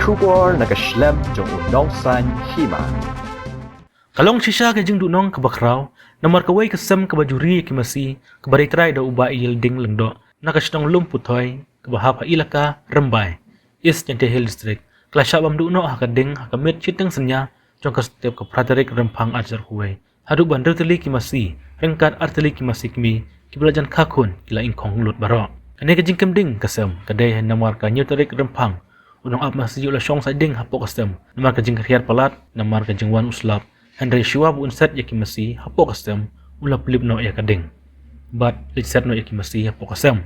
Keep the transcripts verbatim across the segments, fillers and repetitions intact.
Khubor na ka shlem jong u nongsan hima. Ka long shisha ka jingduhnong kaba khraw namar kawei ka sem kaba ju ri ïa ki masi, kaba ri trai da u Bah Ïelding Lyngdoh na ka shnong Lumputhoi kaba hap ha Elaka Rymbai, East Jaintia Hills District, ka la shah bam duh noh ha ka ding ha ka miet shiteng synñia jong ka step ka phra tarik Rymphang ar hajar khatwei. Haduh ba hynriew tylli ki masi ryngkat ar tylli ki masi kmie kiba la jan kha khun ki la ingkhong lut baroh. Kane ka jingkem ding ka sem ka dei namar ka hynñiew tarik Rymphang u nongap masi u la shong sah ding hapoh ka sem namar ka jingkhriat palat namar ka jingwan u slap. Hynrei shuwa ba un set ïa ki masi hapoh ka sem, u la pynlip noh ïa ka ding bad leit set noh ïa ki masi hapoh ka sem.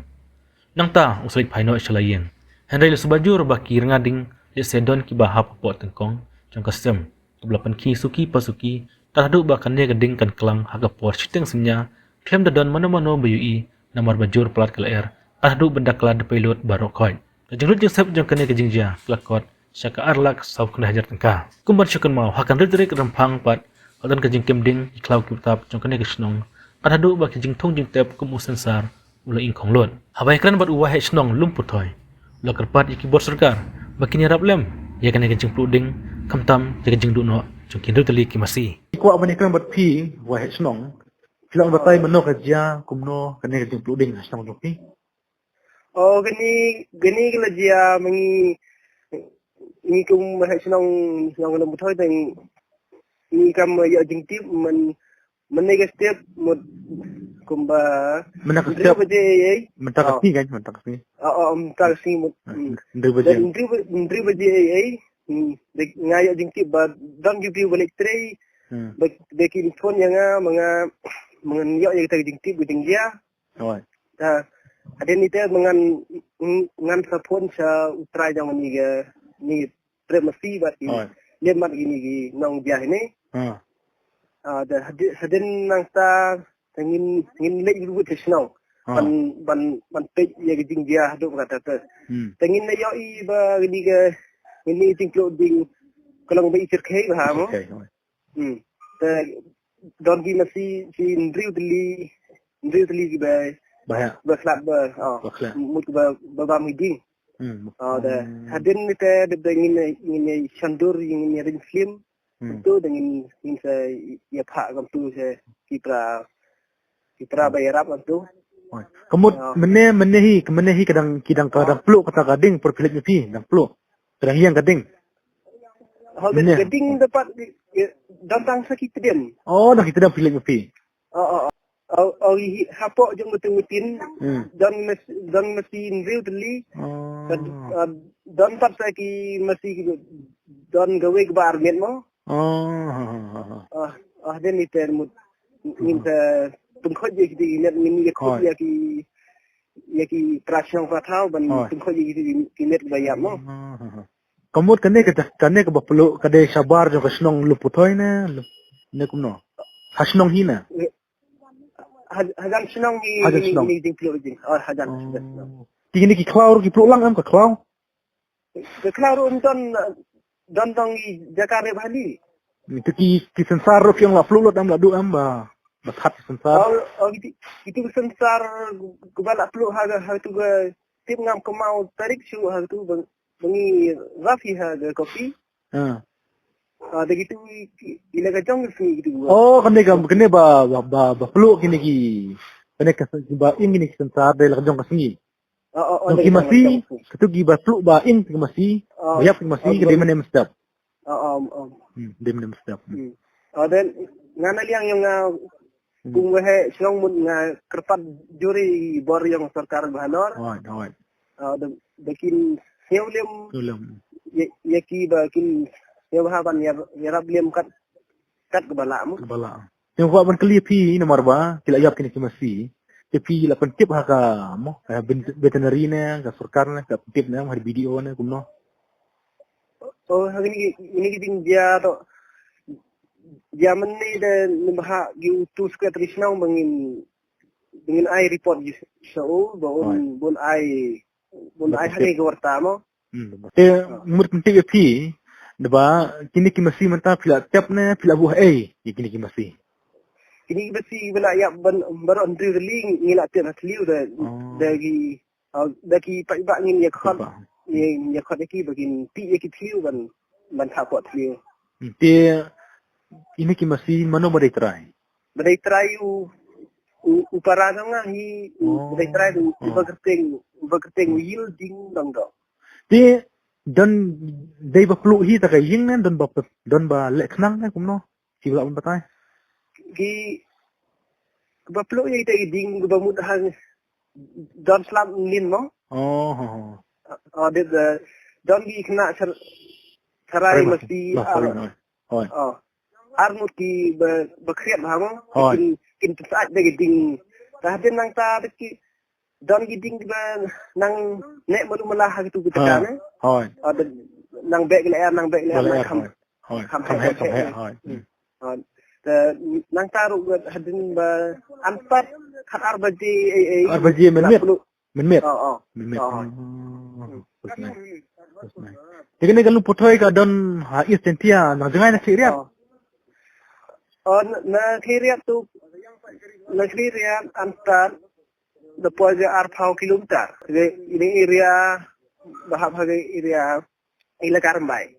Nangta u sa leit phai noh sha la ïing. Hynrei la suba jur ba ki rnga ding lehse don kiba hap hapoh tyngkong jong ka sem, kaba la pynkhih suki pa suki, tad haduh ba kane ka ding kan klang ha ka por shiteng synñia khlem da don mano mano ba ïohi namar ba jur palat ka lyer, tad haduh ban da kylla da pei lut baroh khoit. Ka jinglut jingsep jong kane ka jingjia ka la kot sha ka ar lak saw khyndai hajar tyngka. Kum ban shu kynmaw, ha ka hynriew tarik Rymphang pat ka don ka jingkem ding ki khlaw ki btap jong kane ka shnong, tad haduh ba ki jingthung jingtep kum u sensar u la ingkhong lut. Haba ïakren bad u Waheh Shnong Lumputhoi, u la kyrpad ïa ki bor sorkar ba kin ïarap lem ïa kane ka jingpluh ding, khamtam ïa ka jingduh noh jong ki hynriew tylli ki masi. Ki kwah ban ïakren bad phi, Waheh Shnong, phi lah ban batai mano ka jia, kumno kane ka jingpluh ding ha shnong jong phi? Oh, kane, kane ka la jia ma ngi, ngi kum Waheh Shnong, Shnong Lumputhoi te ngi kam ïoh jingtip man, man ne ka step mut kumba mynta ka hynriew step baje ei ei. Mynta ka Oh. sngi kan, mynta ka sngi. Oh, oh, mynta ka sngi mut. Ah, Hmm. hynriew baje. Dan hynriew ba-, hynriew baje ei ei. Hmm. Dei nga ïoh jingtip ba don ki briew ba leit trei. Hmm. Ba, ba kin phone ïa nga, ma nga, ma ngan ïoh ïa kita ki jingtip ki jingjia. Hooid. Ta, hadien ite ma ngan, ng-, ngan sa phone sha u trai jong ngi ka, ngi trep masi bad ki Hooid. lem bad kine ki nongjia hine. Ha. Ah, da hadien, hadien nangta, ta ngin, ngin leit ruh sha shnong. Ha. Ban, ban, ban peit ïa ki jingjia haduh katta katta. Hmm. Ta ngin ïohi ba kine ki, kine ki jingpluh ding ka long ba i syrkhei bha mo. Syrkhei, hooid. Hmm. Ta don ki masi shi hynriew tylli, hynriew tylli kiba, Ba ïa. ba khlad ba, oh, Ba khlad. mut ba, ba bam hi ding. Hmm. Oh, da. Hmm. Hadien ite da, da ngin, ngin shandur, ngin ring film. Hmm. Tu da ngin, ngin sa ïa phah kam tu sa ki para, ki para ba ïarap kam tu. Oi. Ka mut Oh. mynne, mynne hi, ka mynne hi ka dang, ki dang, ka Oh. dang pluh kata ka ding, por phi leit ma phi, dang pluh. Ka dang ïeng ka ding. Hooid, Mynne. ka ding da pat, eh, don tang sa ki tdem. Oh, dang ki tdem phi leit ma phi. Oh, oh, oh. Oh, oh, hi, hapoh jong Metung Metin. Hmm. Don mas-, don masi hynriew tylli. Oh. Ka, ah, don pat sa ki masi ki don kawei kaba ar miet mo. Oh, ha, ha, ha, ha. Ah, ah, hadien ite mut ngin sa pynkhuid ïa ki miet, ngin ïa khuid Hooid. ïa ki, ïa ki para shnong para thaw ban Hooid. pynkhuid ïa ki, ki miet ba ïap mo. Ha, ha, ha. Ka mut kane ka, kane kaba pluh ka dei shabar jong ka shnong Lumputhoi ne, ne kumno? Ha shnong hi ne? Ha, hajan shnong hi, Hajan shnong. hi jingpluh jing. Oh, hajan, Oh. hajan shnong. Ki kine ki khlaw ruh ki pluh lang em ka khlaw? Ka khlaw ruh don, don tang i jaka re bhali. Itu ki, ki sensar ruh ki ong la pluh lut em la duh em ba, ba that ki sensar. Oh, oh, kitu, kitu ki sensar kaba la pluh ha, ha tu ka tip ngam kynmaw tarik shu ha tu ba, ba ngi rap hi ha ka kopi. Ha. Ah, da kitu i, i la ka jong ki sngi kitu. Oh, kane ka, kane ba, ba, ba, ba pluh kine ki, kane ka ba ing kine ki sensar da la ka jong ka sngi. Oh, oh, oh, Jong da ki ka jong masi, ka jong. Katu ki ba pluh ba ing ki masi, Oh, ba ïap ki masi, oh, ka dei oh. mynne mynstep. Oh, oh, oh. Hmm, dei mynne mynstep. Hmm. Hmm. Oh, dan, nga na liang ïong nga Hmm. kum Waheh Shnong mut nga kyrpad jur ïa i bor ïong sorkar ba halor. Hooid, hooid. Ah, da, da kin sngewlem. Sngewlem. Ïa, ïa ki ba kin sngewbha ban ïa, ïarap lem kat, kat kaba lah mo. Kaba lah. Ïa nga kwah ban kylli phi namar ba ki la ïap kine ki masi. Te phi la pyntip ha ka mo, ha vet-, veterinary ne, ka sorkar ne, ka pyntip ne, ha B D O ne, kumno? Oh, ha kine ki, kine ki jingjia to. Jia mynne da nabha ki u tu secretary shnong ba ngin, ba ngin ai report ji sha u, ba un, Right. ba un ai, ba un Ba ai tip. ha kane ka warta mo. Hmm. Te mut pyntip ïa phi, da ba kine ki masi mynta phi la tep ne, phi la buh ei, ïa kine ki masi. Kine ki masi ba la ïap ban, baroh hynriew tylli ngi la tep ha thliew da, Oh. da ki, ah, da ki paidbah ngin ïa khot. Paidbah. Ïa, ïa khot ïa ki ba kin tih ïa ki thliew ban, ban thah poh thliew. Hmm, te ine ki masi mano ba dei trai? Ba dei trai u, u, u para jong nga hi, u, oh, ba dei trai u, u, oh, ba kyrteng, u ba kyrteng u Yil Ding Dong Dong. Te don dei ba pluh hi ta ka ïing ne don ba, don ba leh khnang ne kumno? Ki ba lah ban batai. Ki ba pluh ïa ita i ding ba mut hang don slap nin mo. Oh, oh, oh. Oh, de, de, don ki kena char-, charai masi ar. Hoi. Oh. Ar mut ki ba, ba khriat ha mo. Hoi. Kin, kin pesat de ki ding. Ta hadin nang ta de ki don ki ding ba nang ne malu mala ha kitu kita kan. Hoi. Oh, de, nang bek le nang bek le nang kham. Hoi, kham heh, kham heh, hoi. Hmm. Hoi. Te nang ta ruh hadin ba anpat khat ar baje, eh, eh, ar baje mynmiet. Mynmiet. Oh, oh. Mynmiet. Oh, hoi. Hmm. Te kane ka Lum Puthoi ka don ha East Jaintia, na jngai na Khliehriat. Oh. Oh, na, na Khliehriat tu, na Khliehriat anpat da poi arphew kilometer. Ine area ba hap ha area Ila Karmbai.